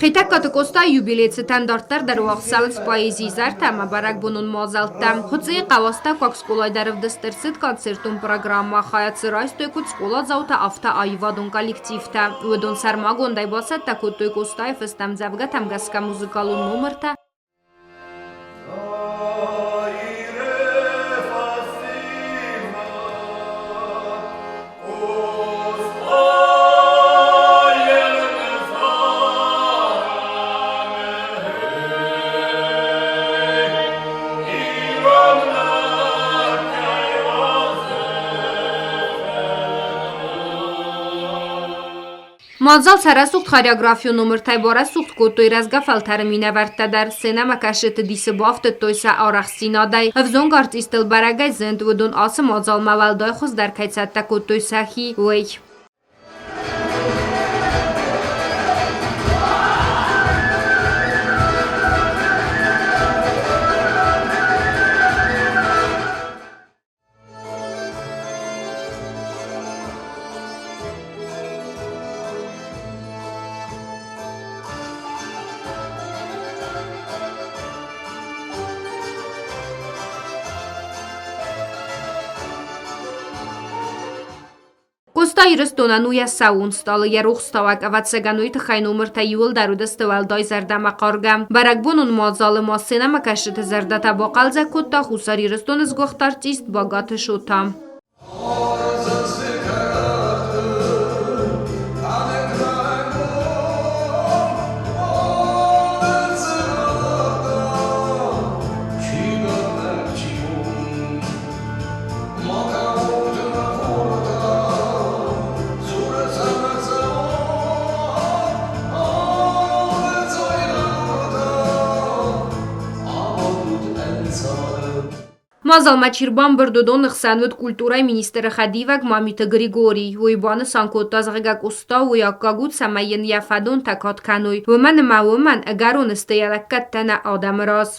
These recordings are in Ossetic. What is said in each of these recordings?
Хетӕгкаты Къостайы юбилей цытӕн дарддӕр дӕр уагъд цӕуынц поэзийы изӕртӕ ӕмӕ бӕрӕгбонон мадзӕлттӕ. Хуыцъейы хъӕуы астӕуккаг скъолайы дӕр ӕвдыст ӕрцыд концертон программӕ, хайад дзы райстой куыд скъоладзаутӕ, афтӕ аивадон коллективтӕ. Уыдон сӕрмагондӕй бацӕттӕ кодтой Къостайы фыст ӕмдзӕвгӕтӕм гӕсгӕ музыкалон номыртӕ. Мадзал сӕ рӕсугъд хореографион номыртӕй барӕсугъд кодтой рӕзгӕ фӕлтӕры минӕвӕрттӕ дӕр. Сценӕмӕкӕсджыты дисы бафтыдтой сӕ арӕхстдзинадӕй. Ӕвзонг артисттыл бӕрӕгӕй зынд, уыдон ацы мадзалмӕ уӕлдай хуыздӕр кӕй цӕттӕ кодтой сӕхи, уый. Къоста Ирыстонӕн у йӕ сӕууон стъалы, йӕ рухстауӕг, ӕвӕццӕгӕн, уый тыххӕй номыртӕ иууылдӕр уыдысты уӕлдай зӕрдӕмӕхъаргӕ. Бӕрӕгбонон мадзалы ма сценӕмӕкӕсджыты зӕрдӕтӕ бахъӕлдзӕг кодта Хуссар Ирыстоны сгуыхт артист Багаты Шота. Мадзалмӕ чи рбамбырд, уыдоны хсӕн уыд культурӕйы министры хӕдивӕг Мамиты Григорий. Уый банысан кодта, зӕгъгӕ, Къоста уый аккаг у, цӕмӕй йын йӕ фӕдонтӕ кад кӕной, уымӕн ӕмӕ уымӕн ӕгӕрон сты йӕ лӕггӕдтӕ нӕ адӕмы раз.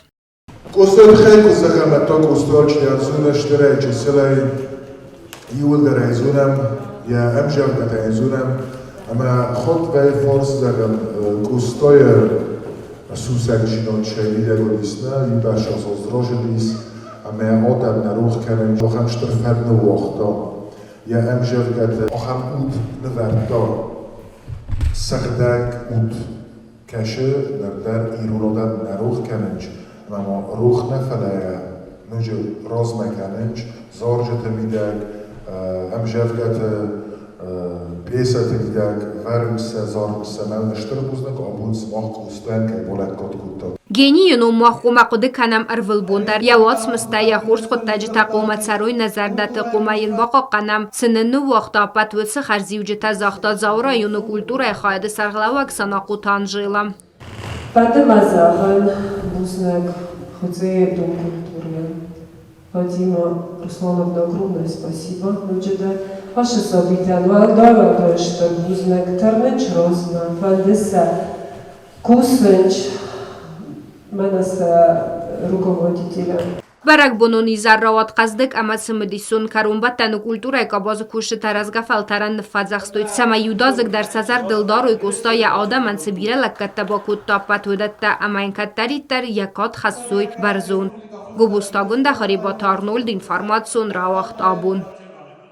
Къостайы тыххӕй куы зӕгъӕм, ӕдта Къоста Чъиадзуна стырӕй чысылӕй иууылдӕр ӕй зонӕм, йӕ ӕмзӕрдӕтӕ йын зонӕм, ӕмӕ хатт вӕййы фарс зӕгъӕм Къостайы сусӕгдзинад сӕ мидӕг уыдис нӕ, иу азыл сразыдис, ӕмӕ адӕм нӕ рох кӕнын, ахӕм стыр фӕд ныууагъта йӕ ӕмзӕрдӕты, ахӕм уд нывӕрдта, сыгъдӕг уд. Кӕсы ныр дӕр ирон адӕм нӕ рох кӕнынц, ӕмӕ ма рох нӕ, фӕлӕ ноджы размӕ кӕнынц зарджыты мидӕг, ӕмзӕвгӕты, пьесӕты мидӕг, вӕрынц сӕ, зарынц сӕ. Мӕн стыр бузныг, абон сымах Къостайӕн кӕй балӕггад кодтат. Генийы ном мах хъуамӕ хъуыды кӕнӕм ӕрвылбон дӕр. Йӕ уацмыстӕ, йӕ хорз хъуыддаджытӕ хъуамӕ цӕрой нӕ зӕрдӕты, хъуамӕ йын бахъахъхъӕнӕм, цы нын ныууагъта, ӕппӕт уыцы хӕрзиуджытӕ, загъта Дзауы районы культурӕйы хайады сӕргълӕууӕг Санахъоты Анжела. Фӕнды мӕ зӕгъын бузныг Хуыцъейы дом культурӕйӕн. Фатима Руслановна, огромное спасибо ноджыдӕр. Ваши сабитӕн уӕлдай-уӕлдай стыр бузныг, тырнынч розмӕ, фӕнды сӕ кусынч мӕнӕ сӕ руководителӕн. Бӕрӕгбонон изӕр рауад хъӕздыг ӕмӕ цымыдисон. Кӕронбӕттӕны культурӕйы къабазы кусджытӕ рӕзгӕ фӕлтӕрӕн ныффӕдзӕхстой, цӕмӕй иудадзыгдӕр сӕ зӕрдыл дарой, Къоста йӕ адӕмӕн цы бирӕ лӕггӕдтӕ бакодта, ӕппӕт уыдӕттӕ ӕмӕ йын кӕддӕриддӕр йӕ кад хӕссой бӕрзонд. Гобозты Агуындӕ, Харебаты Арнольд, информацион рауагъд абон.